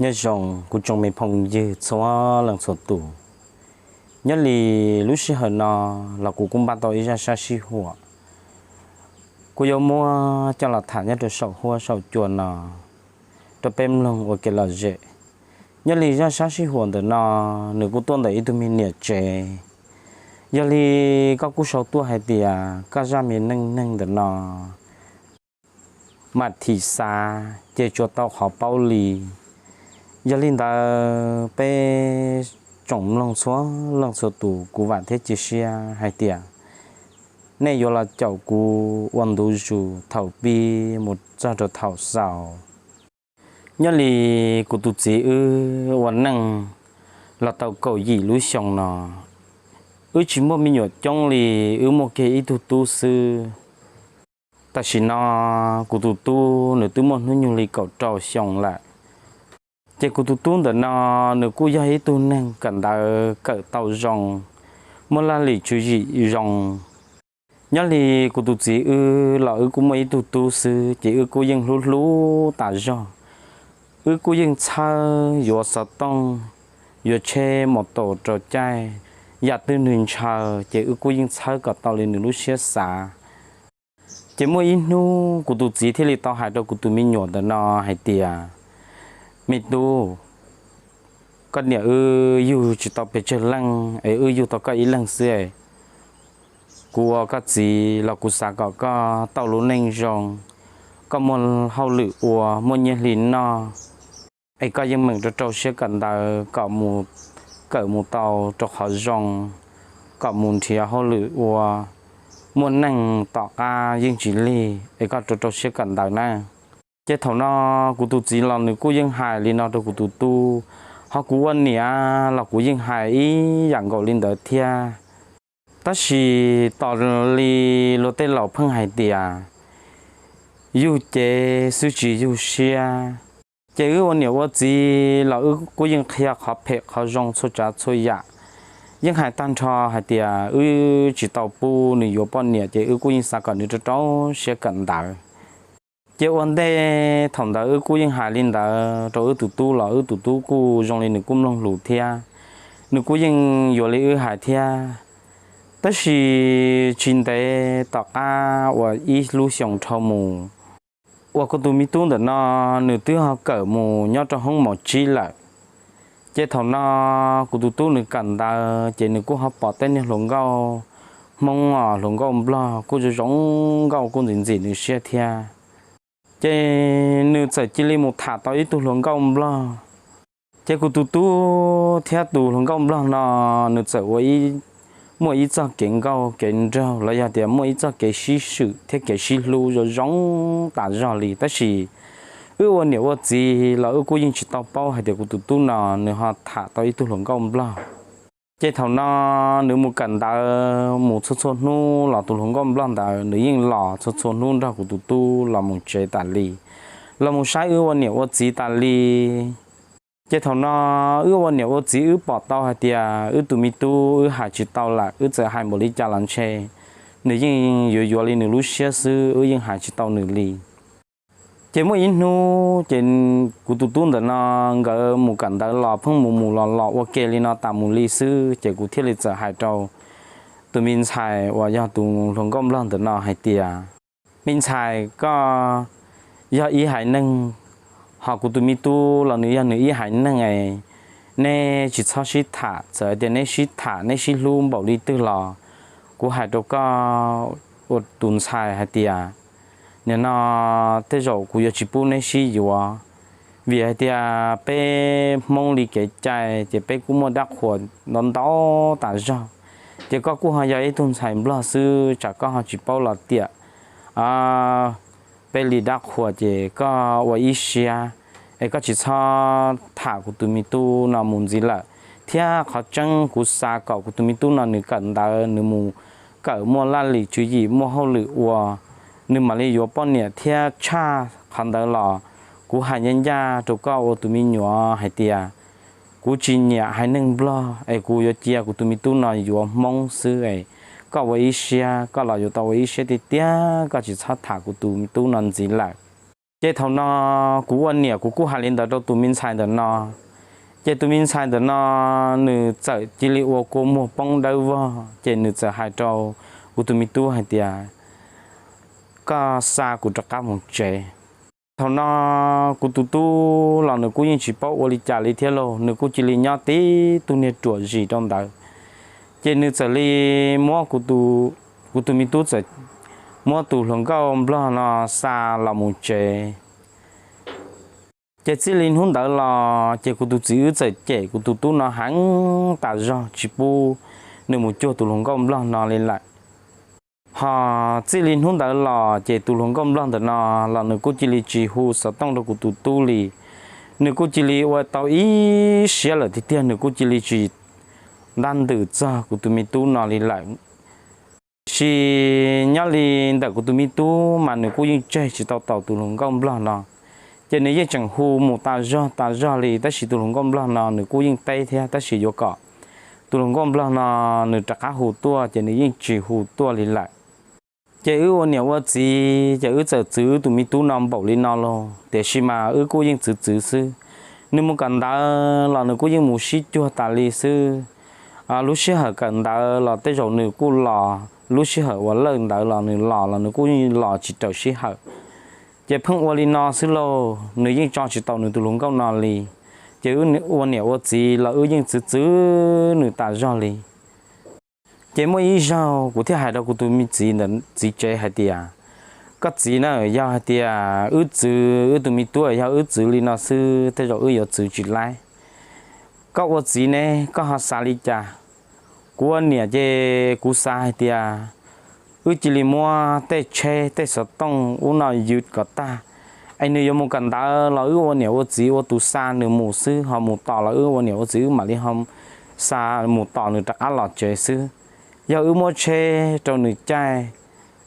Nyob zoo kuv tsoom me phooj ywg txhua leej txhua tus. Nyob li lub sij hawm no los kuv kuj npaj tau ib zaj sab sib huam. Kuv yuav muab coj los tham nyob rau saum huab saum cua no rau peb mloog ua kev lom zem. Nyob li zaj sab sib huam ntawm no, nws kuj tuaj ntawm ib tug me niam tsev. Yog li koj kuj sau tuaj hais tias koj zaj me neej neeg ntawm no mam thim xav ces tsuas tau qhov paub li. Yog li ntawd peb tsoom mloog txhua leej txhua tus, kuv vam thiab cia siab hais tias nej yuav los caum kuv ua ntu zus thaum pib mus txog rau thaum xaus. Nyob li kuv tus txiv wb ua neej los tau kaum yim lub xyoo no, wb tsis muaj me nyuam coob li, wb muaj kiag ib tug tub xwb. Tam sim no kuv tus tub nws twb muaj hnub nyoog li kaum rau xyoo lawm. Ces kuv tus tub ntawm no nws kuj yog ib tug neeg kawm ntawv kawm tau zoo, muaj laj lim tswv yim zoo. Nyob li kuv tus txiv wb los wb kuj muaj ib tug tub xwb, ces wb kuj yeej hlub hlub tas zog. Wb kuj yeej txhawb yuav xov tooj, yuav tsheb mus tos rau caij, yam twg nws ntshaw ces wb kuj yeej txhawb kom tau li nws lub siab xav. Ces muaj ib hnub kuv tus txiv thiaj li tau hais rau kuv tus me nyuam ntawm no hais tias, me tub, koj niam wb yug tsis tau pes tsawg leej es wb yug tau koj ib leeg xwb. Kuv ua koj txiv los kuv xav kom koj tau lub neej zoo, koj muaj hauj lwm ua, muaj nyiaj hli noj, es koj yeej meem rau rau siab kawm ntawv kom mus, kawm mus tau rau qhov zoo, kom mus nrhiav hauj lwm ua, muaj neej tom qab yeej tsis lig, es koj rau rau siab kawm ntawv na. Ces thaum no kuv tus txiv los nws kuj yeej hais li no rau kuv tus tub, ho kuv ua niam los kuv yeej hais ib yam nkaus li ntawd thiab. Tab sis tos li luag tej laus pheej hais tias, yug cev xwb tsis yug siab. Ces wb ua niam ua txiv los wb kuj yeej qhia qhov phem qhov zoo txhua tsav txhua yam. Yeej hais tag nrho hais tias wb tsis tau pub nws yuav poj niam ces wb kuj yeej xav kom nws rau rau siab kawm ntawv. Ces ua ntej thaum ntawd wb kuj yeej hais li ntawd rau wb tus tub los wb tus tub kuj zoo li nws kuj mloog lus thiab, nws kuj yeej yuav li wb hais thiab. Tab sis tsis ntev tom qab uas ib lub xyoos dhau mus, uas kuv tus me tub ntawm no nws twb ho kawm mus nyob rau hoob mos tsib lawm. Ces thaum no kuv tus tub nws kawm ntawv ces nws kuj ho pom tej niag hluas nkauj Hmoob os, hluas nkauj Nplog kuj zoo zoo nkauj kuj ntxim ntxim nws siab thiab. Ces nws txawm cia li mus tham tau ib tug hluas nkauj Nplog. Ces kuv tus tub thiab tus hluas nkauj Nplog no nws txawm ua, muaj ib txoj kev nkauj kev nraug los yog tias muaj ib txoj kev sib swm thiab kev sib hlub zoo zoo tas zog li. Tab sis wb ua niam ua txiv los wb kuj yeej tsis tau paub hais tias kuv tus tub no nws ho tham tau ib tug hluas nkauj Nplog. Ces thaum no nws mus kawm ntawv mus txhua txhua hnub los tus hluas nkauj Nplog ntawd nws yeej los txhua txhua hnub nrog kuv tus tub los mus tsev tas li, los mus saib wb ua niam ua txiv tas li. Ces thaum no wb ua niam ua txiv wb pom tau hais tias wb tus me tub wb hais tsis tau lawm, wb txawm hais npaum li cas los ntshe nws yeej yuav yuav li nws lub siab xwb, wb yeej hais tsis tau nws li. Ces muaj ib hnub ces kuv tus tub ntawm no nkawd mus kawm ntawv los pheej mus mus los los ua ke li no tas mus li xwb, ces kuv thiaj li txawm hais rau tus me ntxhais uas yog tus hluas nkauj Nplog ntawm no hais tias, me ntxhais, koj yog ib haiv neeg, ho kuv tus me tub los nws yog nws ib haiv neeg es, neb tsis txhob sib tham, txawm hais tias neb sib tham neb sib hlub npaum li twg los kuv hais rau koj ua tus ntxhais hais tias, nim no tej zaum kuv yuav tsis pub neb sib yuav, vim hais tias peb Hmoob li kev cai ces peb kuj muaj dab qhuas ntau ntau tas zog. Ces koj kuj ho yog ib tug ntxhais Nplog xwb, tsam koj ho tsis paub los tiam peb li dab qhuas, ces koj ua ib siab es koj tsis txhob tham kuv tus me tub no mus ntxiv lawm. Thiab qhov tseeb kuv xav kom kuv tus me tub no nws kawm ntawv, nws mus kawm muaj laj lim tswv yim, muaj hauj lwm ua, nws mam li yuav poj niam thiab tshaj qhov ntawd los kuv hais ncaj ncaj rau koj ua tus me nyuam hais tias, kuv tsis nyiam haiv neeg Nplog es kuv yuav cia kuv tus me tub no yuav Hmoob xwb es, koj ua ib siab, koj los yuav tau ua ib siab tiag tiag, koj tsis txhob tham kuv tus me tub no ntxiv lawm. Ces thaum no kuv ua niam kuv kuj hais li ntawd rau tus me ntxhais ntawm no. Ces tus me ntxhais ntawm no nws txawm cia li ua kua muag poob dawb vog, ces nws txawm hais rau kuv tus me tub hais tias, koj xa kuv rov qab mus tsev. Thaum no kuv tus tub los nws kuj yeej tsis paub ua li cas li thiab lauj, nws kuj cia li nyob tib tug niag ruam zis rau ntawd. Ces nws txawm li muab kuv tus, kuv tus me tub txawm muab tus hluas nkauj nplog no xa los mus tsev. Ces txij li hnub ntawd los ces kuv tus txiv wb txawm cem kuv tus tub no heev tas zog tsis pub nws mus cuag tus hluas nkauj nplog no li lawm. Ho txij li hnub ntawd los ces tus hluas nkauj nplog ntawm no los nws kuj cia li tsis hu xov tooj rau kuv tus tub li. Nws kuj cia li ua tau ib siab lawm tiag tiag, nws kuj cia li tsis ntab ntws txog kuv tus me tub no li lawm. Tiam sis nyob li ntawm kuv tus me tub mas nws kuj yeej tseg tsis tau taus tus hluas nkauj nplog no. Ces nws yeej tseem hu mus tas zog tas zog li, tab sis tus hluas nkauj nplog no nws kuj yeej teb thiab, tab sis yuav kom tus hluas nkauj nplog no nws rov qab hu tuaj ces nws yeej tsis hu tuaj li lawm. Ces wb ua niam ua txiv ces wb txawm txwv tus me tub no npaum li no los, tiam sis mas wb kuj yeej txwv txwv xwb. Nws mus kawm ntawv los nws kuj yeej mus sib cuag tas li xwb. Lub sij hawm kawm ntawv los tej zaum nws kuj los, lub sij hawm uas lawj ntawv los nws los los nws kuj yeej los tsis raws sij hawm. Ces pheej ua li no xwb lauj, nws yeej tso tsis tau nws tus hluas nkauj no li. Ces wb ua niam ua txiv los wb yeej txwv txwv nws tas zog li. Ces muaj ib zaug kuv thiaj hais rau kuv tus me txiv ntawm txiv tsev hais tias, koj txiv na, yog hais tias wb txwv wb tus me tub, yog wb txwv li no xwb tej zaum wb yuav txwv tsis laib. Koj ua txiv ne koj ho xav li cas? Kuv ua niam ces kuv xav hais tias wb cia li muab tej tsheb tej xov tooj ub no ywj kom tag, es nws yuav mus kawm ntawv los wb ua niam ua txiv ua tus xa nws mus xwb, ho mus tos los wb ua niam ua txiv wb mam li ho xa mus tos nws rov qab los tsev xwb. Yog wb muab tsheb rau nws caij,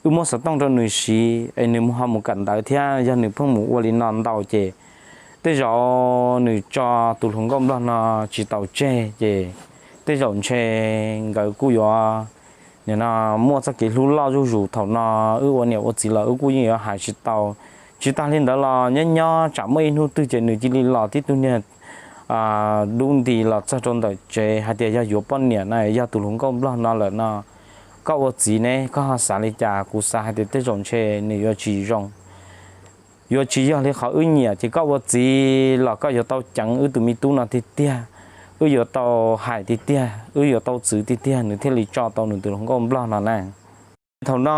wb muab xov tooj rau nws siv es nws ho mus kawm ntawv thiab, yog nws pheej mus ua li no ntau ces tej zaum nws tso tus hluas nkauj nplog no tsis tau tseg ces tej zaum ntshe nkawd kuj yuav, nim no muaj txoj kev hlub loj zuj zus. Thaum no wb ua niam ua txiv los wb kuj yeej yuav hais tsis tau. Tsis tas li ntawd los nyob nyob tsam muaj ib hnub twg ces nws cia li los tib tug niag dub nti los txog rau ntawm tsev hais tias yog yuav poj niam na, yog tus hluas nkauj nplog no lawm no. Koj ua txiv ne koj ho xav li cas? Kuv xav hais tias tej zaum ntshe nws yuav tsis zoo, yuav tsis yog li qhov wb nyiam, ces koj ua txiv los koj yuav tau ceev wb tus me tub no tiag tiag. Wb yuav tau hais tiag tiag, wb yuav tau txwv tiag tiag nws thiaj li tso tau nws tus hluas nkauj nplog no na. Thaum no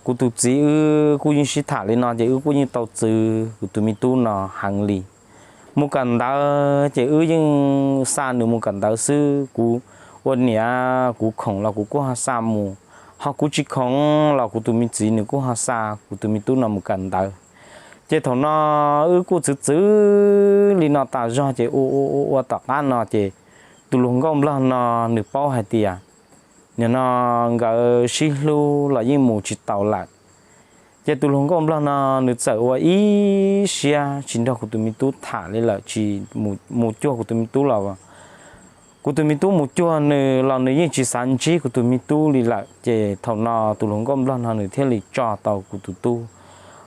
kuv tus txiv wb kuj yeej sib tham li no ces wb kuj yeej tau txwv kuv tus me tub no heev li. Mus kawm ntawv ces wb yeej xa nws mus kawm ntawv xwb. Kuv ua niam kuv khoom los kuv kuj ho xa mus, ho kuv tsis khoom los kuv tus me txiv nws kuj ho xa kuv tus me tub no mus kawm ntawv. Ces thaum no wb kuj txwv txwv li no tas zog ces ua ua ua ua tom qab no ces tus hluas nkauj nplog no nws paub hais tias nim no nkawd sib hlub los yeej mus tsis tau lawm. Ces tus hluas nkauj nplog no nws txawm ua ib siab tsis nrog kuv tus me tub tham li lawm, tsis mus cuag kuv tus me tub los. Kuv tus me tub mus cuag nws los nws yeej tsis xav ntsib kuv tus me tub li lawm. Ces thaum no tus hluas nkauj nplog no nws thiaj li tso tau kuv tus tub.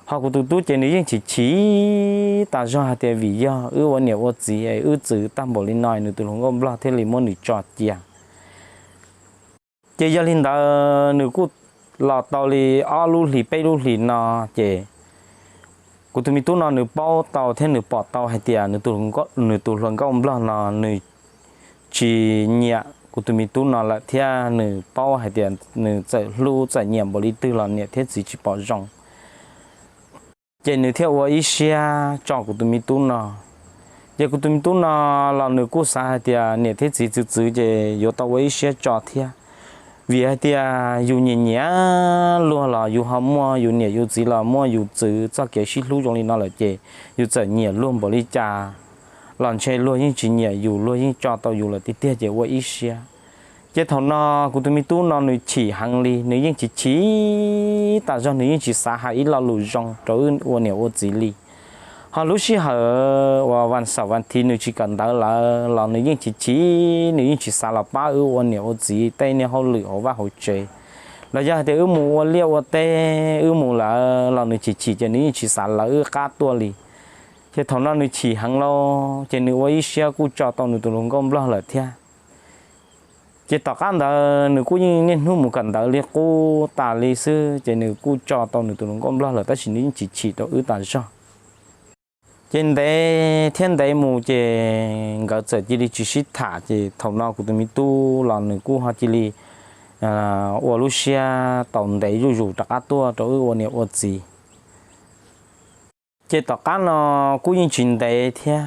Ho kuv tus tub ces nws yeej chim chim tas zog hais tias vim yog wb ua niam ua txiv es wb txwv tag npaum li no nws tus hluas nkauj nplog thiaj li muab nws tso cia. Ces yog li ntawd nws kuj los tau li ob lub hlis peb lub hlis no ces kuv tus me tub no nws paub tau thiab nws pom tau hais tias nws tus hluas nkauj nplog no nws tsis nyiam kuv tus me tub no lawm thiab nws paub hais tias nws txawm hlub txawm nyiam npaum li twg los niam thiab txiv tsis pom zoo. Ces nws thiaj ua ib siab tso kuv tus me tub no. Ces kuv tus me tub no los nws kuj xav hais tias niam thiab txiv txwv txwv ces yuav tau ua ib siab tso thiab. Vim hais tias yus nyiam nyiam luag los yus ho muaj yus niam yus txiv los muaj yus txwv txoj kev sib hlub zoo li no lawm ces yus txawm nyiam luag npaum li cas los ntshe luag yeej tsis nyiam yus, luag yeej tso tau yus lawm tiag tiag ces ua ib siab. Ces thaum no kuv tus me tub no nws chim heev li, nws yeej chim chim tas zog, nws yeej tsis xav hais ib lo lus zoo rau wb ua niam ua txiv li. Ho lub sij hawm uas vas xaum vas thiv nws tsis kawm ntawv lawm los nws yeej chim chim, nws yeej tsis xav los pab wb ua niam ua txiv tej niag hauj lwm hauv vaj hauv tsev. Los yog hais tias wb mus ua liaj ua teb, wb mus lawm los nws chim chim ces nws yeej tsis xav lawv wb qab tuaj li. Ces thaum no nws chim heev lauj, ces nws ua ib siab kuj tso tau nws tus hluas nkauj nplog lawm thiab. Ces tom qab ntawd nws kuj yeej niaj hnub mus kawm ntawv li qub tas li xwb, ces nws kuj tso tau nws tus hluas nkauj nplog lawm, tab sis nws yeej chim chim rau wb tas zog. Ces ntev thiab ntev mus ces nkawd txawm cia li tsis sib tham, ces thaum no kuv tus me tub los nws kuj ho cia li ua lub siab tau ntev zuj zus rov qab tuaj rau wb ua niam ua txiv. Ces tom qab no kuj yeej tsis ntev thiab,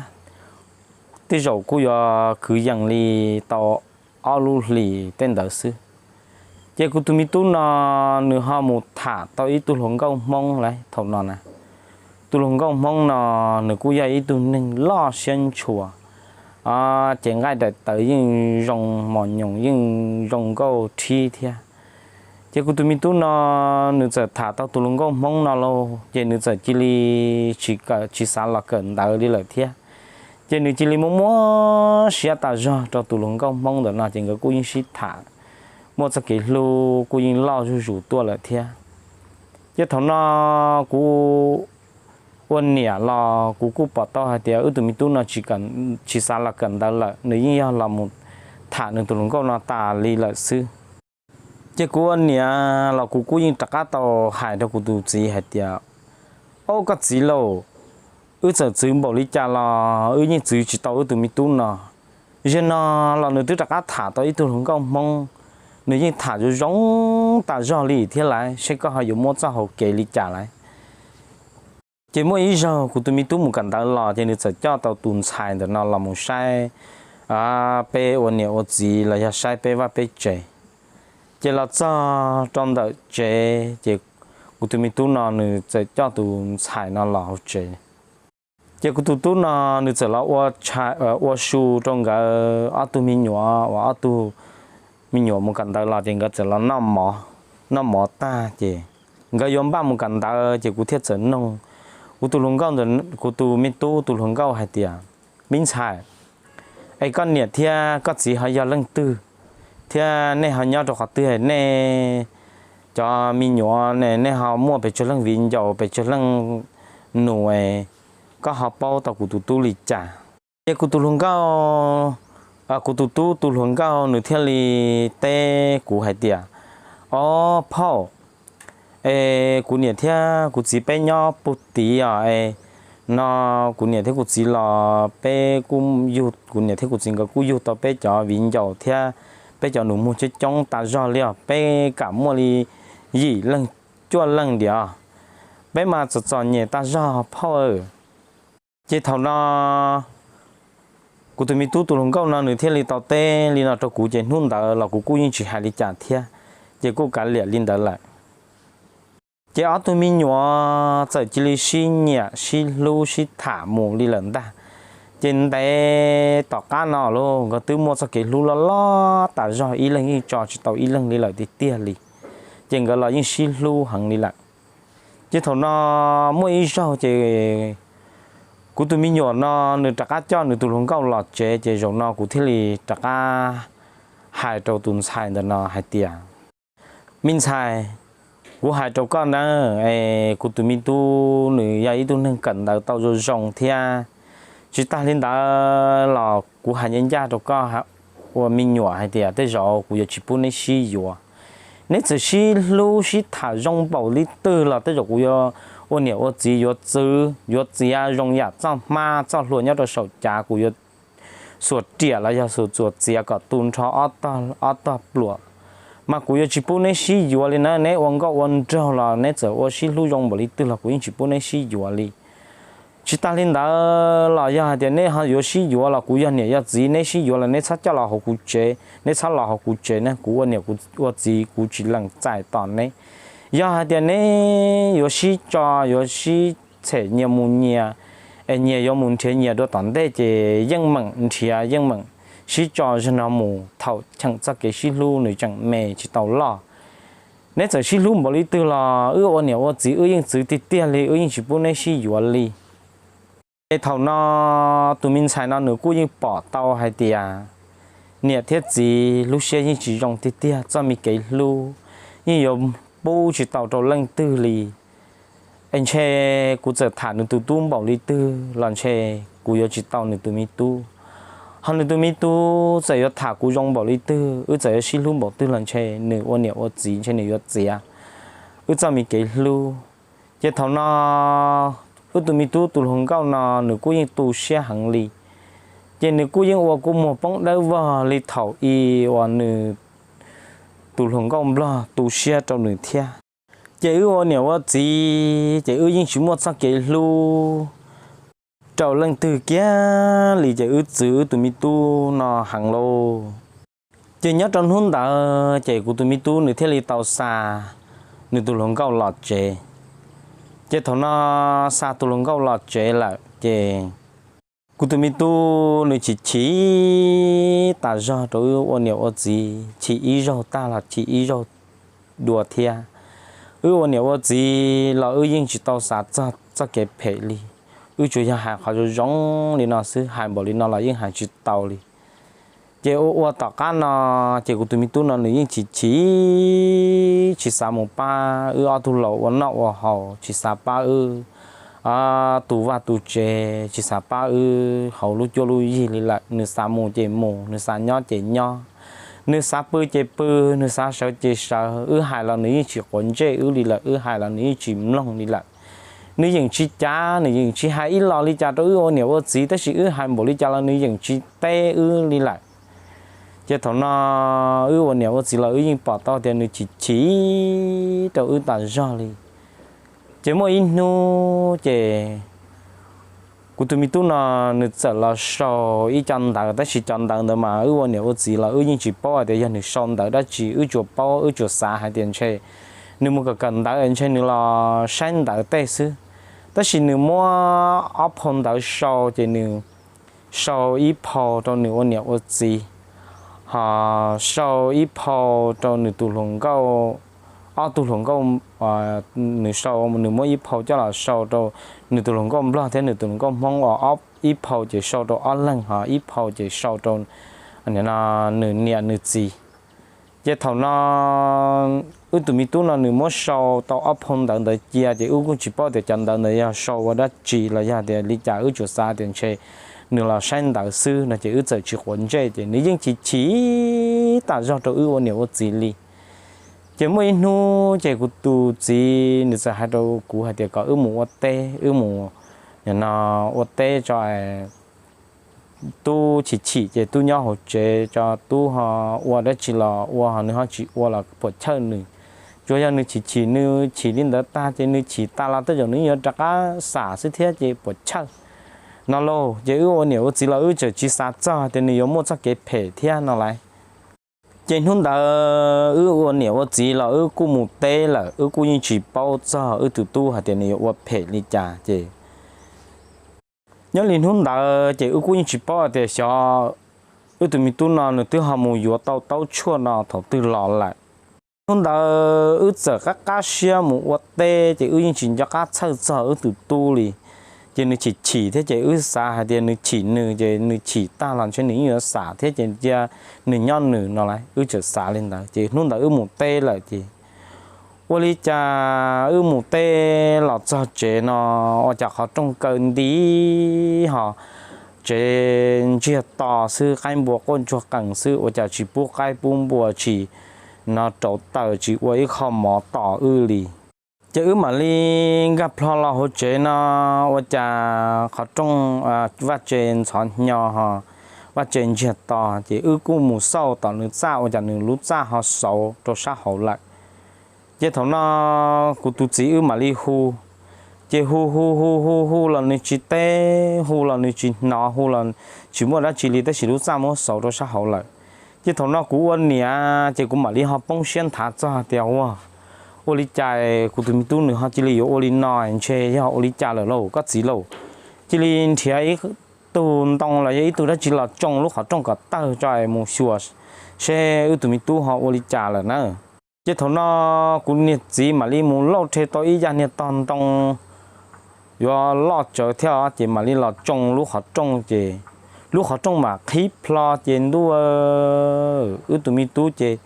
tej zaum kuj yuav kwv yees li tau ob lub hlis tej ntawd xwb. Ces kuv tus me tub no nws ho mus tham tau ib tug hluas nkauj Hmoob lawm thaum no na. Tus hluas nkauj Hmoob no nws kuj yog ib tug neeg loj siab ntshua, ces nqaij daim tawv yeej zoo mos nyoos yeej zoo nkauj rhib thiab. Ces kuv tus me tub no nws txawm tham tau tus hluas nkauj Hmoob no lauj, ces nws txawm cia li tsis kawm tsis xav los kawm ntawv li lawm thiab. Ces nws cia li muaj muab siab tas zog rau tus hluas nkauj Hmoob ntawm no, ces nkawd kuj yeej sib tham, muaj txoj kev hlub kuj yeej loj zuj zus tuaj lawm thiab. Ces thaum no kuv ua niam los kuv kuj pom tau hais tias wb tus me tub no tsis xav los kawm ntawv lawm, nws yeej yog los mus tham nws tus hluas nkauj no tas li lawm xwb. Ces kuv ua niam los kuv kuj yeej rov qab tau hais rau kuv tus txiv hais tias, Au koj txiv lauj, wb txawm txwv npaum li cas los wb yeej txwv tsis tau wb tus me tub no. Zaum no los nws twb rov qab tham tau ib tug hluas nkauj Hmoob, nws yeej tham zoo zoo tas zog li thiab lawm, seb koj ho yuav muab txoj hau kev li cas lawm. Ces muaj ib zaug kuv tus me tub mus kawm ntawv los ces nws txawm coj tau tus ntxhais ntawm no los mus saib peb ua niam ua txiv los yog saib peb vaj peb tsev. Ces los txog rau ntawm tsev ces kuv tus me tub no nws txawm coj tus ntxhais no los hauv tsev. Ces kuv tus tub no nws txawm los ua su rau nkawd ob tug me nyuam uas ob tug me nyuam mus kawm ntawv los ces nkawd txawm los noj mov tag ces nkawd yuav npaj mus kawm ntawv ces kuv thiaj txawm noog kuv tus hluas nkauj, kuv tus me tub tus hluas nkauj hais tias, Me ntxhais, es koj niam thiab koj txiv ho yog leej twg, thiab nej ho nyob rau qhov twg, nej cov me nyuam ne nej ho muaj pes tsawg leej viv ncaus pes tsawg leej nus, koj ho paub tau kuv tus tub li cas? Ces kuv tus hluas nkauj, kuv tus tub tus hluas nkauj nws thiaj li teb kuv hais tias, Au phauj, es kuv niam thiab kuv txiv peb nyob puag tid os, es no kuv niam thiab kuv txiv los peb kuj yug, kuv niam thiab kuv txiv nkawd kuj yug tau peb cov viv ncaus thiab peb cov nus muag coob coob tas zog li os, peb kam muaj li yim leej cuaj leej ntiag, peb mas txom txom nyem tas zog phauj. Ces thaum no kuv tus me tub tus hluas nkauj no nws thiaj li tau teb li no rau kuv ces hnub ntawd los kuv kuj yeej tsis hais li cas thiab, ces kuj kav liam li ntawd lawm. Ces ob tug me nyuam txawm cia li sib nyiam sib hlub sib tham mus li lawm ntag. Ces ntev tom qab no los nkawd twb muaj txoj kev hlub loj loj tas zog ib leeg yeej tso tsis tau ib leeg li lawm tiag tiag li. Ces nkawd los yeej sib hlub heev li lawm. Ces thaum no muaj ib zaug ces kuv tus me nyuam no nws rov qab coj nws tus hluas nkauj los tsev ces zaum no kuv thiaj li rov qab hais rau tus ntxhais ntawm no hais tias, Me ntxhais, kuv hais rau koj na, es kuv tus me tub nws yog ib tug neeg kawm ntawv tau zoo zoo thiab. Tsis tas li ntawd los kuv hais ncaj ncaj rau koj ua me nyuam hais tias tej zaum kuv yuav tsis pub neb sib yuav. Neb txawm sib hlub sib tham zoo npaum li twg los tej zaum kuv yuav ua niam ua txiv yuav txwv yuav txiav zoo yam txoj hmab txoj hlua nyob rau saum cav, kuv yuav xuas riam los yog xuas txuas txiav kom tu nrho ob tog pluam, mas kuv yuav tsis pub neb sib yuav li na. Neb ua nkauj ua nraug los neb txawm ua sib hlub zoo npaum li twg los kuv yeej tsis pub neb sib yuav li. Tsis tas li ntawd los yog hais tias neb ho yuav sib yuav los kuv yog niam yog txiv, neb sib yuav los neb txhob coj los hauv kuv tsev, neb txhob los hauv kuv tsev na, kuv ua niam ua txiv kuv tsis lees txais tos neb. Yog hais tias neb yuav sib tso yuav sib txhem nyias mus nyias, es nyias yuav mus nrhiav nyias dua tom ntej ces yeej meem nrhiav yeej meem sib tso zaum no mus thaum cheem txoj kev sib hlub nws tseem me tsis tau loj. Neb txawm sib hlub npaum li twg los wb ua niam ua txiv wb yeej txwv tiag tiag li, wb yeej tsis pub neb sib yuav li. Es thaum no tus me ntxhais no nws kuj yeej pom tau hais tias niam thiab txiv lub siab yeej tsis zoo tiag tiag, txoj me kev hlub yeej yuav pub tsis tau rau leej twg li. Es ntshe kuv txawm tham nws tus tub npaum li twg los ntshe kuv yuav tsis tau nws tus me tub, ho nws tus me tub txawm yuav tham kuv zoo npaum li twg, wb txawm yuav sib hlub npaum twg los ntshe nws ua niam ua txiv ntshe nws yuav txiav wb txoj me kev hlub. Ces thaum no wb tus me tub tus hluas nkauj no nws kuj yeej tu siab heev li, ces nws kuj yeej ua kua muag poob dawb vog li thaum i uas nws tus hluas nkauj nplog tu siab rau nws thiab. Ces wb ua niam ua txiv ces wb yeej tsis muaj txoj kev hlub rau leej twg kiag li, ces wb txwv wb tus me tub no heev lauj. Ces nyob rau hnub ntawd ces kuv tus me tub nws thiaj li tau xa nws tus hluas nkauj los tsev. Ces thaum no xa tus hluas nkauj los tsev lawm ces kuv tus me tub nws chim chim tas zog rau wb ua niam ua txiv, chim ib zaug tag los chim ib zaug dua thiab. Wb ua niam ua txiv los wb yeej tsis tau xav txog txoj kev phem li, wb tsuas yog hais qhov zoo zoo li no xwb, hais npaum li no los yeej hais tsis tau li. Ces ua ua tom qab no ces kuv tus me tub no nws yeej chim chim, tsis xav mus pab wb ob tug laus ua noj ua haus, tsis xav pab wb tu vaj tu tsev, tsis xav pab wb hauv lub cuab lub yig li lawm. Nws xav mus ces mus, nws xav nyob ces nyob, nws xav pw ces pw, nws xav sawv ces sawv. Wb hais los nws yeej tsis quav ntsej wb li lawm, wb hais los nws yeej tsis mloog li lawm. Nws yeej tsis cav, nws yeej tsis hais ib los li cas rau wb ua niam ua txiv, tab sis wb hais npaum li cas los nws yeej tsis teb wb li lawm. Ces thaum no wb ua niam ua txiv los wb yeej pom tau tias nws chim chim rau wb tas zog li. Ces muaj ib hnub ces kuv tus me tub no nws txawm los sau ib co ntawv, tab sis cov ntawv ntawd mas wb ua niam ua txiv los wb yeej tsis paub hais tias yog nws sau ntawv dab tsi, wb tsuas paub wb tsuas xav hais tias ntshe nws mus kawm kawm ntawv ntshe nws los saib ntawv tej xwb. Tab sis nws muab ob phau ntawv sau, ces nws sau ib phau rau nws ua niam ua txiv, ho sau ib phau rau nws tus hluas nkauj, ob tug hluas nkauj, nws sau, nws muab ib phau coj los sau rau nws tus hluas nkauj nplog thiab nws tus hluas nkauj hmoob, ib phau ces sau rau ob leeg, ho ib phau ces sau rau nws niam nws txiv. Ces thaum no wb tus me tub no nws muab sau tau ob phau ntawv ntawd cia, ces wb kuj tsis paub tias cov ntawv ntawd yog sau ua dab tsi los yog tias li cas, wb tsuas xav tias ntshe nws los saib ntawv xwb no, ces wb txawm tsis quav ntsej, ces nws yeej chim chim tas zog rau wb ua niam ua txiv li. Ces muaj ib hnub ces kuv tus txiv nws txawm hais rau kuv hais tias kom wb mus ua teb, wb mus ua teb tso, tub chim chim ces tub nyob hauv tsev tso, tub ho ua dab tsi los ua, ho nws ho tsis ua los puas chawj nws. Tsuas yog nws chim chim, nws chim li ntawd tag ces nws chim tas los tej zaum nws yuav rov qab xam xwb thiab ces puas chawj no lauj. Ces wb ua niam ua txiv los wb txawm tsis xav txog tias nws yuav muaj txoj kev phem thiab no lauj. Ces hnub ntawd wb ua niam ua txiv los wb kuj mus teb lawm, wb kuj yeej tsis paub txog wb tus tub hais tias nws yuav ua phem li cas. Ces nyob li hnub ntawd ces wb kuj yeej tsis paub hais tias xyov wb tus me tub no nws twb ho mus yuav tau taub tshuaj no thaum twg los lawm. Hnub ntawd wb txawm qab qab siab mus ua teb, ces wb yeej tsis nco qab txhawj txog wb tus tub li. Ces nws chim chim thiab ces wb xav hais tias nws chim nws, ces nws chim tag los ntshe nws yeej yuav xam thiab ces cia nws nyob nws no lauj, wb txawm xav li ntawd. Ces hnub ntawd wb mus teb lawm ces ua li cas wb mus teb los txog tsev no ua cas qhov rooj kaw nti ho tsev ntsiag to xwb, qaib npua quaj ntsuag qees xwb, ua cas tsis pub qaib pub npua, tsis no rauv taws, tsis ua ib qho mov tos wb li. Ces wb mam li nkag plho los hauv tsev no ua cas qhov rooj, vaj tse ntxhov hnyo ho vaj tse ntsiag to, ces wb kuj mus xauj tom nws txaj ua cas nws lub txaj ho xauv rau sab hauv lawm. Ces thaum no kuv tus txiv wb mam li hu, ces hu hu hu hu hu los nws tsis teb, hu los nws tsis hnov, hu los tsis muaj dab tsi li, tab sis lub txaj muab xauv rau sab hauv lawm. Ces thaum no kuv ua niam ces kuv mam li ho poob siab nthav txog tias ua, ua li cas kuv tus me tub nws ho cia li yuav ua li no, ntshe yog ua li cas lawm lauj koj txiv lauj. Cia li nrhiav ib tug ntoo los yog ib tug dab tsi los tsoo lub qhov rooj kom tawg tso es mus xyuas seb wb tus me tub ho ua li cas lawm na. Ces thaum no kuv niag txiv mam li mus lauj rhe tau ib yam niag tog ntoo yuav loj tsawv thiab, ces mam li los tsoo lub qhov rooj, ces lub qhov rooj mam qhib plho ces ntuj, wb tus me tub ces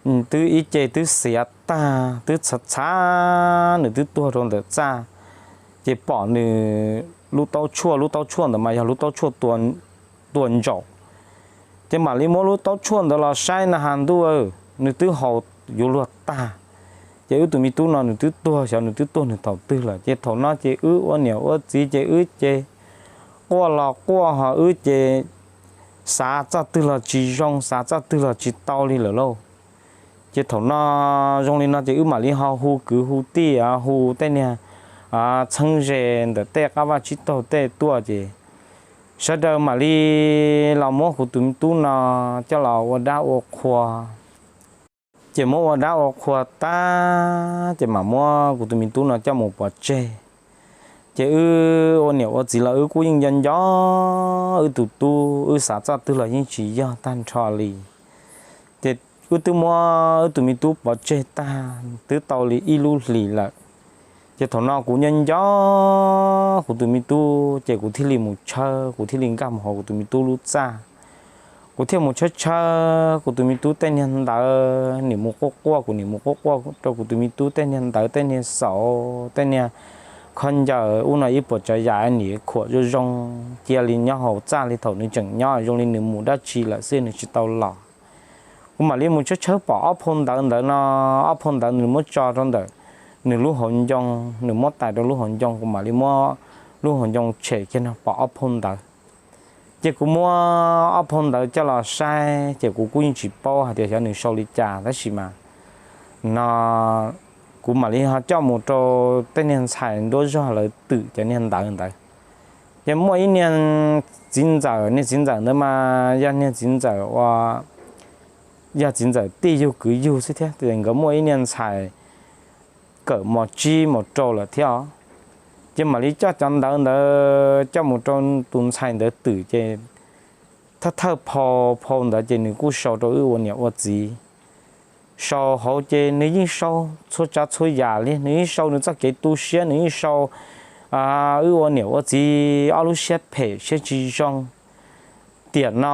Twb ib ce twb xiav tag, twb txhav txhav, nws twb tuag rau ntawm txaj. Ces pom nws lub taub tshuaj, lub taub tshuaj ntawd mas yog lub taub tshuaj tua ntsaum. Ces mam li muab lub taub tshuaj ntawd los saib na has ntuj, nws twb haus yuav luag tag. Ces wb tus me tub no nws twb tuag, xyov nws twb tuag nws thaum twg lawm. Ces thaum no ces wb ua niam ua txiv ces wb ces quaj los quaj ho wb ces xav txoj twg los tsis zoo, xav txoj twg los tsis tau li lawm lauj. Ces thaum no zoo li no ces wb mam li ho hu kwv hu tij, hu tej niag txheeb ze ntawm tej qab vaj tsib taug tej tuaj ces sawv daws mam li los muab kuv tus me tub no coj los ua dab ua qhua. Ces muab ua dab ua qhua tag ces mam muab kuv tus me tub no coj mus pov tseg. Ces wb ua niam ua txiv los wb kuj yeej nco nco wb tus tub, wb xav txoj twg los yeej tsis yog tag nrho li. Ces wb twb muab wb tus me tub pov tseg tag twb tau li ib lub hlis lawm. Ces thaum no kuv nco nco kuv tus me tub ces kuv thiaj li mus tshawb, kuv thiaj li nkag mus hauv kuv tus me tub lub txaj. Kuv thiaj mus tshawb tshawb kuv tus me tub tej niag ntawv, nim mus quaj quaj, kuv nim mus quaj quaj rau kuv tus me tub tej niag ntawv, tej niag xauv, tej niag khaub ncaws ub no ib puas tsav yam nim khuam zoo zoo cia li nyob hauv txaj li thaum nws tseem nyob, zoo li nws mus dab tsi lawm xwb nws tsis tau los. Kuv mam li mus tshawb tshawb pom ob phau ntawv ntawd no, ob phau ntawv nws muab tso rau ntawm nws lub hauv ncoo, nws muab tais rau lub hauv ncoo, kuv mam li muab lub hauv ncoo tshem kiag no pom ob phau ntawv. Ces kuv muab ob phau ntawv coj los saib ces kuv kuj yeej tsis paub hais tias xyov nws sau li cas tab sis mas no kuv mam li ho coj mus rau tej niag ntxhais nruab zog lawv twm cov niag ntawv ntawd. Ces muaj ib niag txiv ntxawm, niag txiv ntxawm ntawd mas yog niag txiv ntxawm ua, yog txiv ntxawm tij yug kwv yug xwb thiab, nkawd muaj ib niag ntxhais kawm mos tsib mos rau lawm thiab os. Ces mam li coj cov ntawv ntawd coj mus rau tus ntxhais ntawd twm ces thawj thawj phau, phau ntawd ces nws kuj sau rau wb ua niam ua txiv. Sau hauv ces nws yeej sau txhua tsav txhua yam li, nws yeej sau nws txoj kev tu siab, nws yeej sau wb ua niam ua txiv ob lub siab phem siab tsis zoo. Tiam no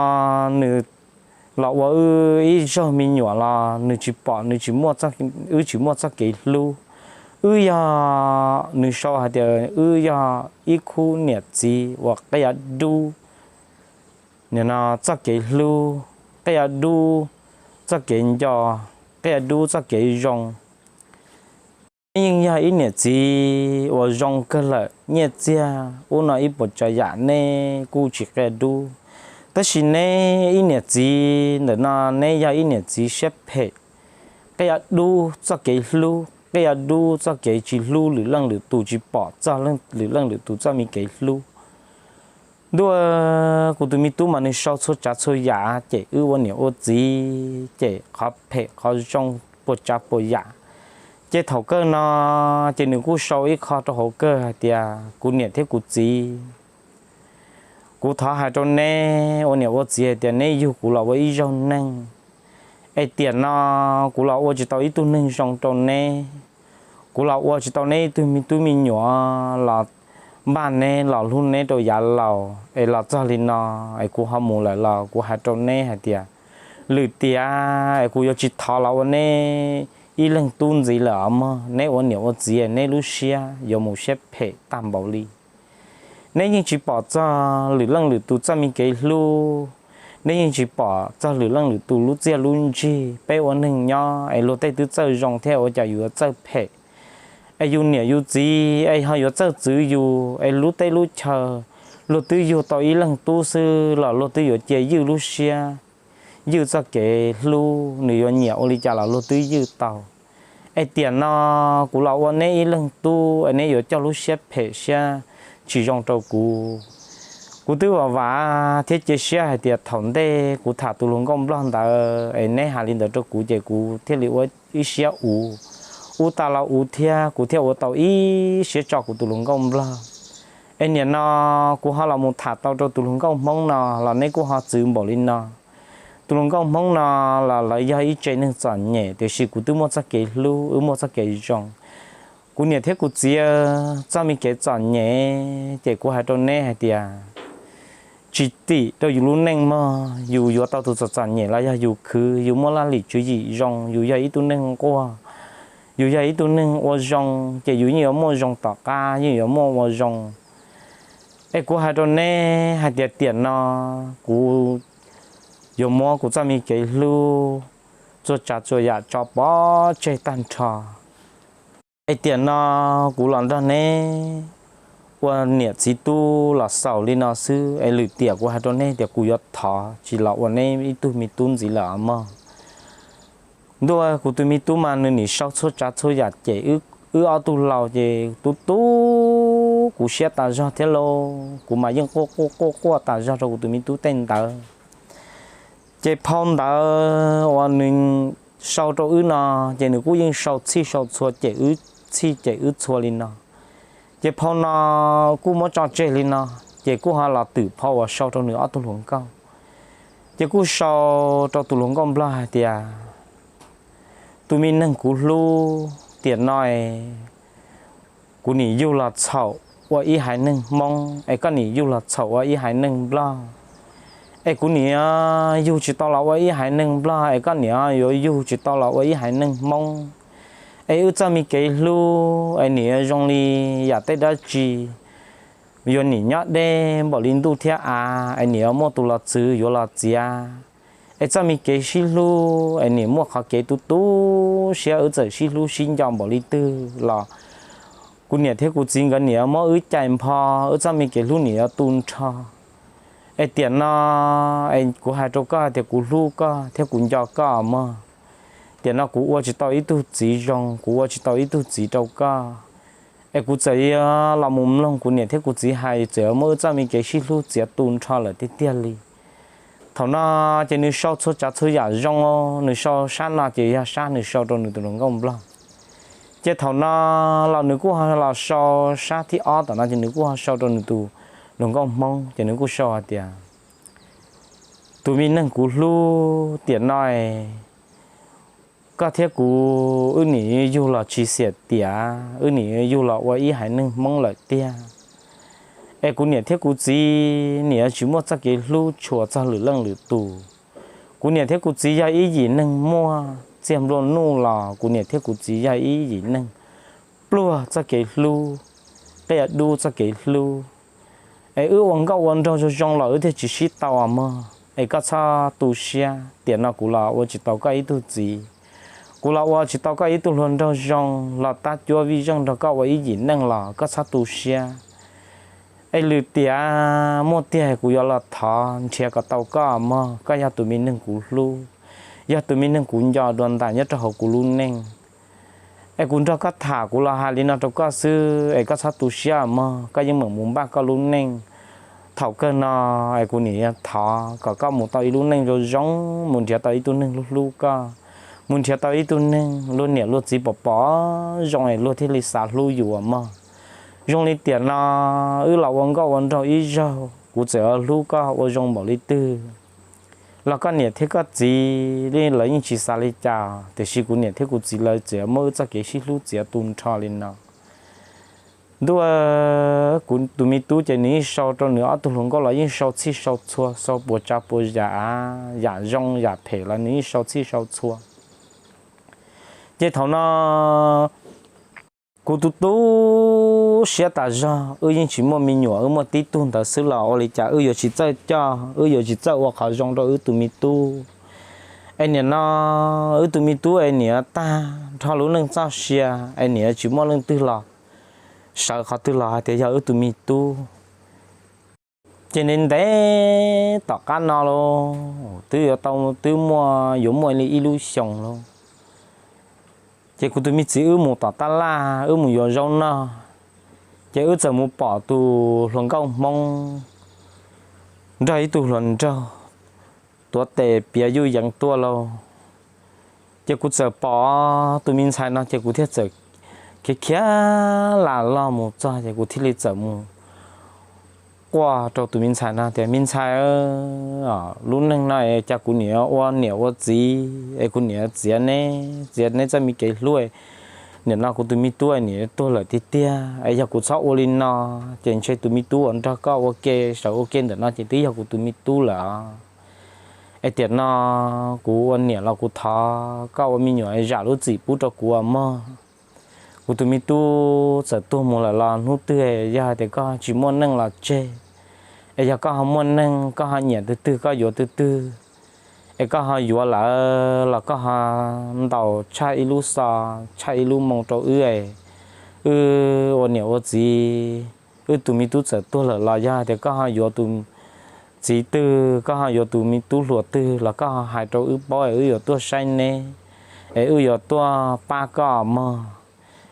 nws los ua wb ib zaug me nyuam los nws tsis pom, nws tsis muaj, wb tsis muaj txoj kev hlub. Wb yog, nws sau hais tias wb yog ib khub niam txiv uas qias dub, nim no txoj kev hlub, qias dub txoj kev nco, qias dub txoj kev zoo. Neb yeej yog ib niam txiv uas zoo kawg lawm, nyiaj txiag ub no ib puas tsav yam neb kuj tsis qias dub. Tab sis neb ib niam txiv ntawm no neb yog ib niam txiv siab phem, qias dub txoj kev hlub, qias dub txoj kev tsis hlub lwm leej lwm tus, tsis pom txog lwm leej lwm tus txoj me kev hlub. Ntuj, kuv tus me tub mas nws sau txhua tsav txhua yam cem wb ua niam ua txiv, cem qhov phem qhov zoo puas tsav puas yam. Ces thaum kawg no ces nws kuj sau ib qho rau hauv kawg hais tias, kuv niam thiab kuv txiv, kuv thov hais rau neb ua niam ua txiv hais tias neb yug kuv los ua ib zaug neeg, es tiam no kuv los ua tsis tau ib tug neeg zoo rau neb. Kuv los ua tsis tau neb ib tug me tub me nyuam los npaj neb los hlub neb rau yav laus, es los txog li no es kuv ho mus lawm los kuv hais rau neb hais tias, lwm tiam es kuv yuav tsis thov los ua neb ib leeg tub ntxiv lawm os mog. Neb ua niam ua txiv neb lub siab yuav mus siab phem tag npaum li. Neb yeej tsis pom txog lwm leej lwm tus txoj me kev hlub, neb yeej tsis pom txog lwm leej lwm tus lub txiaj lub ntsig. Peb ua neeg nyob es luag tej twb txawj zoo thiab ua cas yus yuav txawj phem? Es yus niam yus txiv es ho yuav txawj txwv yus, es lub teb lub chaw luag twb yug tau ib leeg tub xwb los luag twb yuav cia ywj lub siab, ywj txoj kev hlub, nws yuav nyiam ua li cas los luag twb ywj tau. Es tiam no kuv los ua neb ib leeg tub es neb yuav coj lub siab phem siab tsis zoo rau kuv. Kuv twb vam vam thiab cia siab hais tias thaum ntej kuv tham tus hluas nkauj nplog ntawd es neb hais li ntawd rau kuv ces kuv thiaj li ua ib siab uv, uv tas los uv thiab kuv thiaj ua tau ib siab tso kuv tus hluas nkauj nplog. Es niam no kuv ho los mus tham tau rau tus hluas nkauj hmoob no los neb kuj ho txwv npaum li no. Tus hluas nkauj hmoob no los lawv yog ib tsev neeg txom nyem tiam sis kuv twb muaj txoj kev hlub, wb muaj txoj kev zoo. Kuv niam thiab kuv txiv txoj me kev txom nyem ces kuv hais rau neb hais tias, tsis tim rau yus lub neej mog. Yus yuav tau tus txom txom nyem los yog yus khwv, yus muaj laj lim tswv yim zoo, yus yog ib tug neeg nquag, yus yog ib tug neeg ua zoo, ces yus yeej yuav muaj zoo tom qab, yeej yuav muaj ua zoo. Es kuv hais rau neb hais tias tiam no kuv yuav muab kuv txoj me kev hlub txhua tsav txhua yam tso pov tseg tag nrho. Es tiam no kuv los nrog neb ua niam txiv tub los xaus li no xwb, es lwm tiam kuv hais rau neb tias kuv yuav thov tsis los ua neb ib tug me tub ntxiv lawm os mog. Ntuj, kuv tus me tub mas nws nim sau txhua tsav txhua yam cem wb ob tug laus ces tu tu kuv siab tas zog thiab lauj. Kuv mas yeej quaj quaj quaj quaj tas zog rau kuv tus me tub tej ntawd. Ces phau ntawv uas nws sau rau wb no, ces nws kuj yeej sau txhij sau txhua cem wb txhij cem wb txhua li no. Ces phau no kuj muab tso tseg li no, ces kuj ho los twm phau uas sau rau nws ob tug hluas nkauj. Ces kuj sau rau tus hluas nkauj nplog hais tias, tus me neeg kuv hlub, tiam no es kuv nim yug los txhaum ua ib haiv neeg Hmoob, es koj nim yug los txhaum ua ib haiv neeg Nplog. Es kuv nim yug tsis tau los ua ib haiv neeg Nplog, es koj nim yuav yug tsis tau los ua ib haiv neeg Hmoob. Es wb txoj me kev hlub es nim zoo li yam tej dab tsi yuav nim nyob deb npaum li ntuj thiab av, es nim yuav muaj tus los txwv yuav los txiav. Es txoj me kev sib hlub es nim muaj qhov kev tu tu siab, wb txawm sib hlub sib nco npaum li twg los kuv niam thiab kuv txiv nkawd nim yuav muab wb cais npho, wb txoj me kev hlub nim yuav tu nrho. Es tiam no es kuv hais rau koj tias kuv hlub koj thiab kuv nco koj mog. Tiam no kuv ua tsis tau ib tug txiv zoo, kuv ua tsis tau ib tug txiv rau koj. Es kuv txawm yuav los mus mloog kuv niam thiab kuv txiv hais, txawm yuav muab wb txoj me kev sib hlub txiav tu nrho lawm tiag tiag li. Thaum no ces nws sau txhua tsav txhua yam zoo, nws sau sab no ces yog sab nws sau rau nws tus hluas nkauj Nplog. Ces thaum no los nws kuj ho los sau sab thib ob tom no ces nws kuj ho sau rau nws tus hluas nkauj Hmoob, ces nws kuj sau hais tias, tus me neeg kuv hlub, tiam no es koj thiab kuv wb nim yug los tsis xiam tiam, wb nim yug los ua ib haiv neeg Hmoob lawm tiag. Es kuv niam thiab kuv txiv nim yuav tsis muaj txoj kev hlub tshua txog lwm leej lwm tus. Kuv niam thiab kuv txiv yog ib yim neeg muaj txiag nplua nuj los kuv niam thiab kuv txiv yog ib yim neeg pluag txoj kev hlub, qias dub txoj kev hlub. Es wb ua nkauj ua nraug zoo zoo los wb thiaj tsis sib tau os mog. Es koj txhob tu siab, tiam no kuv los ua tsis tau koj ib tug txiv, kuv los ua tsis tau koj ib tug hluas nraug zoo los tab cuab vij zeej nrog koj ua ib yim neej los koj txhob tu siab. Es lwm tiam muaj tiag kuv yuav los thov nrhiav kom tau koj mog. Koj yog tus me neeg kuv hlub, yog tus me neeg kuv nco dua ntais nyob rau hauv kuv lub neej. Es kuv nrog koj tham kuv los hais li no rau koj xwb, es koj txhob tu siab mog, koj yeej meem mus npaj koj lub neej. Thaum kawg no es kuv nim thov kom koj mus tau ib lub neej zoo zoo, mus nrhiav tau ib tug neeg hlub hlub koj, mus nrhiav tau ib tug neeg luag niam luag txiv pom pom zoo es luag thiaj li xav hlub yus mog. Zoo li tiam no wb los ua nkauj ua nraug ib zaug, kuv txawm hlub koj ua zoo npaum li twg los koj niam thiab koj txiv li lawv yeej tsis xav li cas, tiam sis kuv niam thiab kuv txiv lawv txawm muab wb txoj kev sib hlub txiav tu nrho li no. Ntuj, kuv tus me tub ces nws yeej sau rau nws ob tug hluas nkauj los yeej sau txhij sau txhua, sau puas tsav puas yam, yam zoo yam phem los nws yeej sau txhij sau txhua. Ces thaum no kuv tu tu siab tas zog, wb yeej tsis muaj me nyuam, wb muaj tib tug ntawd xwb los ua li cas wb yuav tsis txawj coj, wb yuav tsis txawj ua qhov zoo rau wb tus me tub. Es nim no wb tus me tub es nim tag nrho lub neej txoj sia, es nim tsis muaj leej twg los sawv qhov twg los hais tias yog wb tus me tub. Ces ntev ntev tom qab no los twb yuav tau, twb muaj, yuav muaj li ib lub xyoos lauj. Ces kuv tus me txiv wb mus tom tab laj, wb mus yuav zaub noj, ces wb txawm mus pom tus hluas nkauj Hmoob nrog ib tug hluas nraug tuav tes piav yuj yeev tuaj lauj. Ces kuv txawm pom tus me ntxhais no ces kuv thiaj txawm khiav khiav lam loj mus txog, ces kuv thiaj li txawm mus quaj rau tus me ntxhais no tias, me ntxhais, lub neej no es cas kuv niam ua niam ua txiv es kuv niam txiav neb, txiav neb txoj me kev hlub, Nim no kuv tus me tub niam tuag lawm tiag tiag es yog kuv txhob ua li no ces ntshe tus me tub uas nrog koj ua ke sawv ua ke ntawm no ces twb yog kuv tus me tub lawm. Es tiam no kuv ua niam los kuv thov koj ua me nyuam zam lub txim pub rau kuv mog. Kuv tus me tub txawm tuag mus lawm los hnub twg yog hais tias koj tsis muaj neej los tseg, es yog koj ho muaj neej koj ho nyiam twg twg koj yuav twg twg, es koj ho yuav lawm los koj ho ntaus tshaj ib lub xo, tshaj ib lub moo rau wb, wb ua niam ua txiv. Wb tus me tub txawm tuag lawm los yog hais tias koj ho yuav tus txiv twg, koj ho yuav tus me tub hluas twg los koj ho hais rau wb paub es wb yuav tuaj saib neb, es wb yuav tuaj pab koj mog.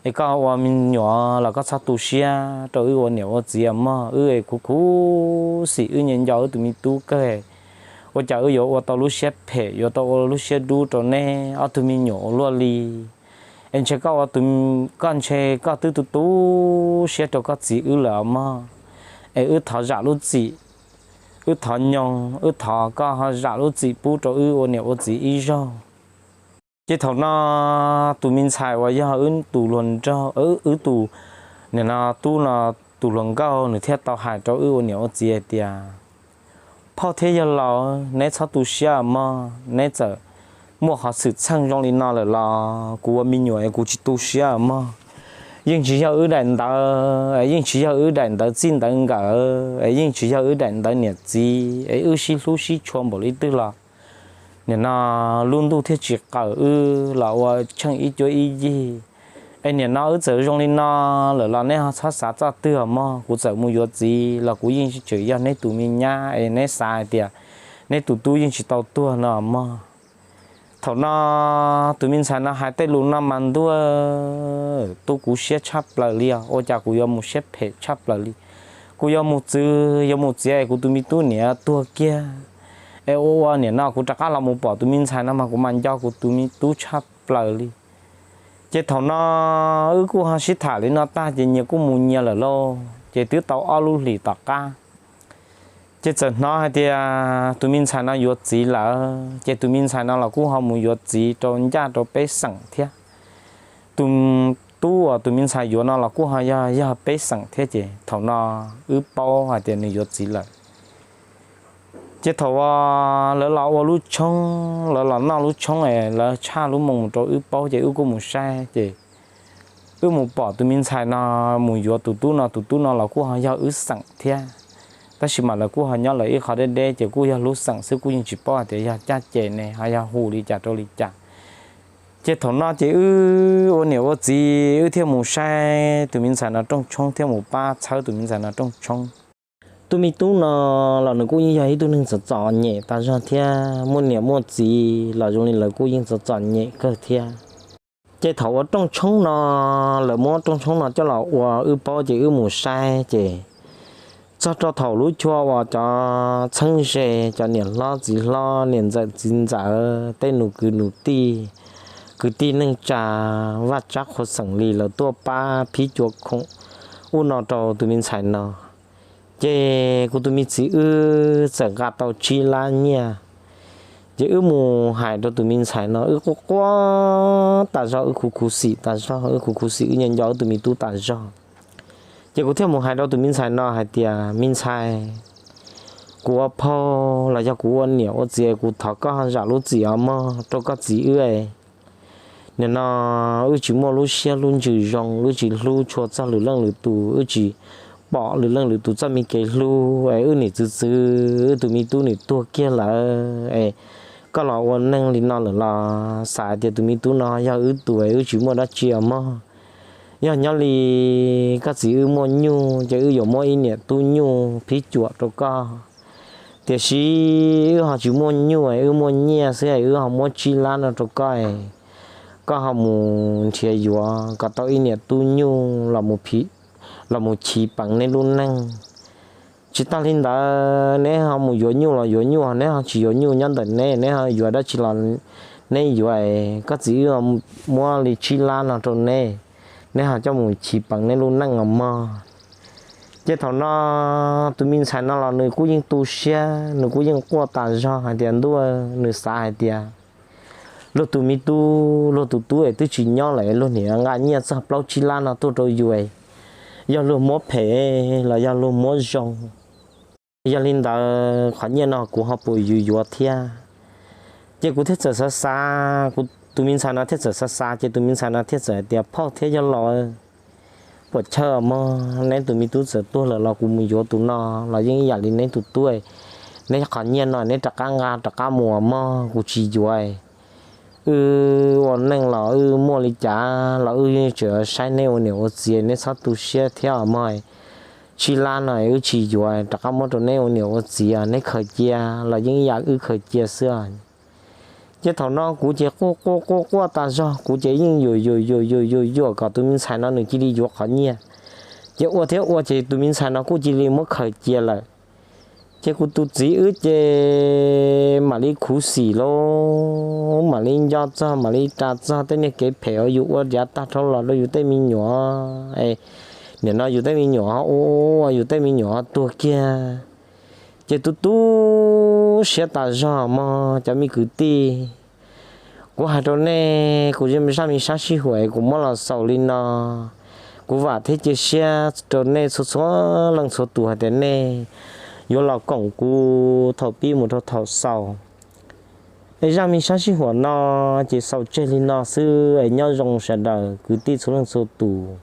Es koj ua me nyuam los koj txhob tu siab rau wb ua niam ua txiv mog. Wb es khuv khuv xim wb nco nco wb tus me tub kawg, ua cas wb yuav ua tau lub siab phem, yuav tau ua lub siab dub rau neb ob tug me nyuam ua luaj li. Es ntshe koj ua, koj ntshe koj twb tu tu siab rau koj txiv wb lawm mog. Es wb thov zam lub txim, wb thov nyoog, wb thov koj ho zam lub txim pub rau wb ua niam ua txiv ib zaug. Ces thaum no tus me ntxhais uas yog wb tus hluas nraug, wb tus, nim no tub no tus hluas nkauj nws thiaj tau hais rau wb ua niam ua txiv hais tias, phauj thiab yawg laus, neb txhob tu siab mog, neb txawm muaj qhov xwm txheej zoo li no lawm los kuv ua me nyuam es kuv tsis tu siab mog. Yeej tsis yog wb daim ntawv, es yeej tsis yog wb daim ntawv txij ntawv nkawm, es yeej tsis yog wb daim ntawv niam txiv, es wb sib hlub sib tshua npaum li twg los nim no lub ntuj thiaj tsis qawm wb los ua tsheej ib cuab ib yig. Es nim no wb txawm zoo li no lawm los neb ho txhob xav txoj twg mog, kuv txawm mus yuav txiv los kuv yeej tseem yog neb tus me nyab es neb xav hais tias neb tus tub yeej tsis tau tuag no mog. Thaum no tus me ntxhais no hais tej lus no mas ntuj, tu kuv siab tshaj plaws li os, ua cas kuv yuav mus siab phem tshaj plaws li. Kuv yuav mus txwv yuav mus txiav es kuv tus me tub niam tuag kiag, es ua ua nim no kuv rov qab los mus pom tus me ntxhais no mas kuv mas nco kuv tus me tub tshaj plaws li. Ces thaum no wb kuj ho sib tham li no tag ces nyias kuj mus nyias lawm lauj. Ces twb tau ob lub hlis tom qab, ces txawm hnov hais tias tus me ntxhais no yuav txiv lawm, ces tus me ntxhais no los kuj ho mus yuav txiv rau ncaj rau peb xeem thiab. Tus tub uas tus me ntxhais yuav no los kuj ho yog, yog peb xeem thiab, ces thaum no wb paub hais tias nws yuav txiv lawm. Ces thaum uas lawv los ua lub tshoob, lawv los noj lub tshoob es lawv tshaj lub moo mus rau wb paub, ces wb kuj mus saib, ces wb mus pom tus me ntxhais no mus yuav tus tub no, tus tub no los kuj ho yog wb xeem thiab. Tab sis mas lawv kuj ho nyob lawv ib qho deb deb, ces kuj yog lub xeem xwb, kuj yeej tsis paub hais tias yog caj ces ne ho yog hu li cas rau li cas. Ces thaum no ces wb ua niam ua txiv wb thiaj mus saib tus me ntxhais no rooj tshoob, thiaj mus pab txhawb tus me ntxhais no rooj tshoob. Tus me tub no los nws kuj yeej yog ib tug neeg txom txom nyem tas zog thiab, muaj niam muaj txiv los zoo li lawv kuj yeej txom txom nyem kawg thiab. Ces thaum ua rooj tshoob no, lawv muab rooj tshoob no coj los ua wb paub, ces wb mus saib, ces txog rau thaum lub chua uas cov txheeb ze, cov niam hlob txiv hlob, niam ntxawm txiv ntxawm, tej nus kwv nus tij, kwv tij neej tsa, vaj tsab qhua xeem li lawv tuaj pab phib cua khoom ub no rau tus me ntxhais no. Ces kuv tus me txiv wb txawm nqa tau tsib lab nyiaj. Ces wb mus hais rau tus me ntxhais no, wb quaj quaj tas zog, wb khuv khuv xim tas zog, wb khuv khuv xim, wb nco nco wb tus me tub tas zog. Ces kuv thiaj mus hais rau tus me ntxhais no hais tias, me ntxhais, kuv ua phauj los yog kuv ua niam ua txiv, kuv thov koj zam lub txim os mog rau koj txiv wb. Nim no wb tsis muaj lub siab lub ntsws zoo, wb tsis hlub tshua txog lwm leej lwm tus, wb tsis pom lwm leej lwm tus txoj me kev hlub, es wb nim txwv txwv wb tus me tub nim tuag kiag lawm, es koj los ua neeg li no lawm los xav hais tias tus me tub no yog wb tus, es wb tsis muaj dab tsi os mog. Yog nyob li koj txiv wb muaj nyuj, ces wb yuav muab ib niam tub nyuj phib cuam rau koj. Tiam sis wb ho tsis muaj nyuj, wb muaj nyiaj xwb, wb ho muab tsib lab no rau koj, koj ho mus nrhiav yuav kom tau ib niam tub nyuj los mus chiv peev neb lub neej. Tsis tag li ntawd, neb ho mus yuav nyuj los yuav nyuj, neb ho tsis yuav nyuj nyob ntawm neb, neb ho yuav dab tsi los neb yuav, koj txiv wb muab li tsib lab no rau neb, neb ho coj mus chiv peev neb lub neej os mog. Ces thaum no tus me ntxhais no los nws kuj yeej tu siab, nws kuj yeej quaj tas zog hais tias ntuj, nws xav hais tias luag tus me tub, luag tus tub es twb tsis nyob lawm, luag niam nqa nyiaj txog plaub tsib lab no tuaj rau yus, yog luag muab phem los yog luag muab zoo. Yog li ntawd qhov nyiaj no kuv ho puas yuav yuav thiab? Ces kuv thiaj txawm xav xav, kuv tus me ntxhais no thiaj txawm xav xav, ces tus me ntxhais no thiaj txawm hais tias, Phauj thiab yawg laus, puas chawj mog, neb tus me tub txawm tuag lawm los kuv mus yuav tus no los yeej ib yam li neb tus tub. Neb qhov nyiaj no neb rov qab nqa rov qab mus mog, kuv tsis yuav. Wb ua neej los wb muaj li cas los wb yeej tseem saib neb ua niam ua txiv, neb txhob tu siab thiab os mog. Tsib lab no wb tsis yuav, rov qab muab rau neb ua niam ua txiv, neb khaws cia los yeej ib yam wb khaws cia xwb. Ces thaum no kuv ces quaj quaj quaj quaj tas zog, kuv ces yeej yuam yuam yuam yuam yuam yuam kom tus me ntxhais no nws cia li yuav qhov nyiaj. Ces ua thiab ua ces tus me ntxhais no kuj cia li muab khaws cia lawm. Ces kuv tus txiv wb ces mam li khuv xim lauj, mam li nco txog, mam li ras txog tej niag kev phem uas yus ua yav tag dhau los rau yus tej me nyuam. Nim no yus tej me nyuam ho ua, yus tej me nyuam ho tuag kiag. Ces tu tu siab tas zog mog cov me kwv tij. Kuv hais rau nej, kuv zaj me sab sib huam kuv muab los xaus li no. Kuv vam thiab cia siab rau nej txhua txhua leej txhua tus hais tias nej yuav los koom kuv thaum pib mus rau thaum xaus. Es zaj me sab sib huam no ces xaus tseg li no xwb es nyob zoo sawv daws kwv tij txhua leej txhua tus.